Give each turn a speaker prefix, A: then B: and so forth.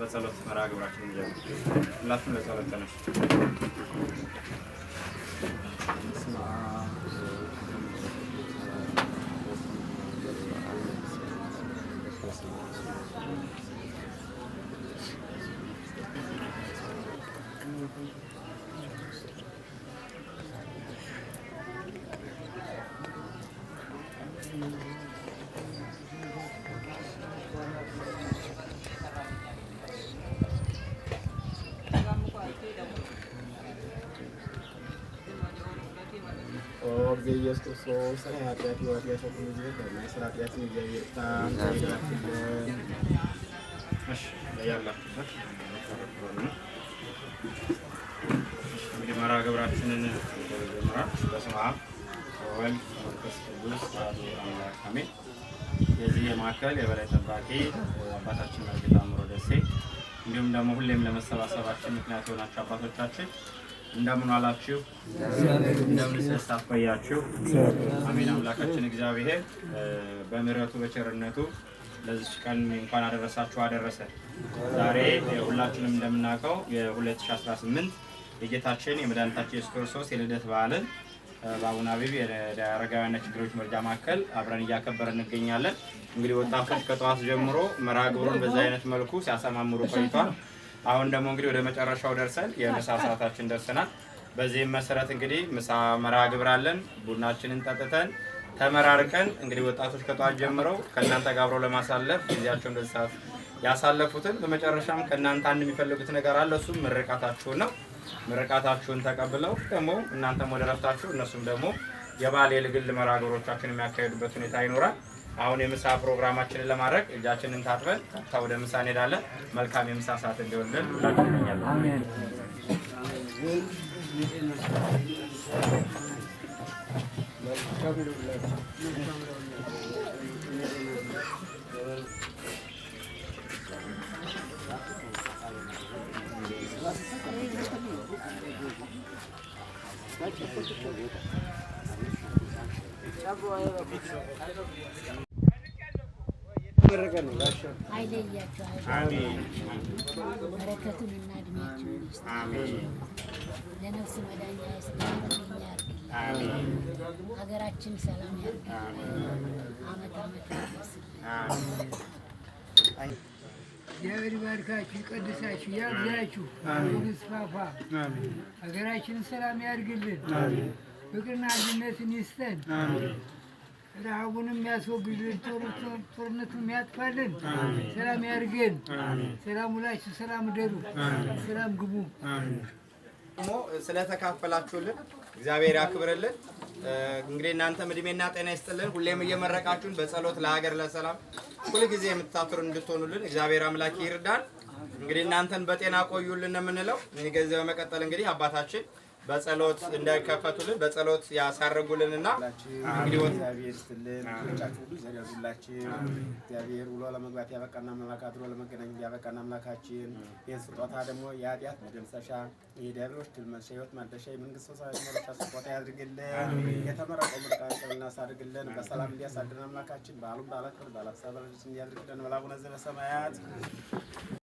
A: በጸሎት መርሃ ግብራችንን እንጀምር። ሁላችሁም ለጸሎት ተነሱ።
B: ኦ ጊዜ ኢየሱስ ክርስቶስ ስለ ኃጢአት ሕይወት ያሰጡን ጊዜ ስለ ኃጢአትን እግዚአብሔር ይፍታ።
A: እሺ፣ ያላችሁበት እንግዲህ መርሃ ግብራችንን ጀምራል። በስመ አብ ወወልድ ወመንፈስ ቅዱስ አሐዱ አምላክ አሜን። የዚህ የማዕከል የበላይ ጠባቂ አባታችን መርጌታ አእምሮ ደሴ፣ እንዲሁም ደግሞ ሁሌም ለመሰባሰባችን ምክንያት የሆናችሁ አባቶቻችን እንደምን ዋላችሁ? እንደምን ቆያችሁ? አሜን። አምላካችን እግዚአብሔር በምሕረቱ በቸርነቱ ለዚች ቀን እንኳን አደረሳችሁ አደረሰ። ዛሬ ሁላችንም እንደምናውቀው የ2018 የጌታችን የመድኃኒታችን ኢየሱስ ክርስቶስ የልደት በዓልን በአቡነ አቢብ የአረጋውያንና ችግሮች መርጃ ማዕከል አብረን እያከበረን እንገኛለን። እንግዲህ ወጣቶች ከጠዋት ጀምሮ መርሃ ግብሩን በዛ አይነት መልኩ ሲያሰማምሩ ቆይቷል። አሁን ደግሞ እንግዲህ ወደ መጨረሻው ደርሰን የምሳ ሰዓታችን ደርሰናል። በዚህም መሰረት እንግዲህ ምሳ መርሃ ግብር አለን። ቡናችንን ጠጥተን ተመራርቀን እንግዲህ ወጣቶች ከጠዋት ጀምረው ከእናንተ ጋር አብረው ለማሳለፍ ጊዜያቸውን በዚህ ሰዓት ያሳለፉትን፣ በመጨረሻም ከእናንተ አንድ የሚፈልጉት ነገር አለ። እሱም ምርቃታችሁን ነው። ምርቃታችሁን ተቀብለው ደግሞ እናንተም ወደ ረፍታችሁ እነሱም ደግሞ የባህል የግል መርሃ ግብሮቻችሁን የሚያካሂዱበት ሁኔታ ይኖራል። አሁን የምሳ ፕሮግራማችንን ለማድረግ እጃችንን ታጥበን ቀጥታ ወደ ምሳ እንሄዳለን። መልካም የምሳ ሰዓት እንዲሆንልን ሁላችንም እንመኛለን።
C: አይለያችሁ፣ በረከቱን እና እድሜያችሁን ይስጥ። ለነፍስ መዳኛ ያርግልን። ሀገራችን ሰላም ያርግልን። አመት አመት ያድርስልን።
D: እግዚአብሔር ይባርካችሁ፣ ይቀድሳችሁ፣ ያብዛችሁ፣ ይስፋፋ። ሀገራችንን ሰላም ያድርግልን፣ ፍቅርና አንድነትን ይስጠን፣ ረሃቡንም ያስወግድልን፣ ጦርነቱን ያጥፋልን፣ ሰላም ያድርገን። ሰላም ውላችሁ፣ ሰላም እደሩ፣ ሰላም ግቡ።
A: ደግሞ ስለተካፈላችሁልን እግዚአብሔር ያክብርልን። እንግዲህ እናንተም እድሜና ጤና ይስጥልን። ሁሌም እየመረቃችሁን በጸሎት ለሀገር ለሰላም ሁልጊዜ የምትታትሩ እንድትሆኑልን እግዚአብሔር አምላክ ይርዳን። እንግዲህ እናንተን በጤና ቆዩልን የምንለው። ከዚህ በመቀጠል እንግዲህ አባታችን በጸሎት እንዳይከፈቱልን በጸሎት ያሳርጉልንና እንግዲህ
B: እግዚአብሔር ይስጥልን። ልጆቻችሁ ሁሉ ዘር ያዙላችሁ። እግዚአብሔር ውሎ ለመግባት ያበቃና አምላክ አድሮ ለመገናኘት ያበቃና አምላካችን ይህን ስጦታ ደግሞ የኃጢአት መደምሰሻ፣ የዲያብሎስ ድል መንሻ፣ የሕይወት ማደሻ፣ የመንግስተ ሰማያት መውረሻ ስጦታ ያድርግልን። የተመረቀው ምርቃን እናሳድርግልን። በሰላም እንዲያሳድረን አምላካችን በዓሉን ባለ ክብር ባለ ሀሳብ እንዲያድርግልን። በላቡነ ዘበሰማያት።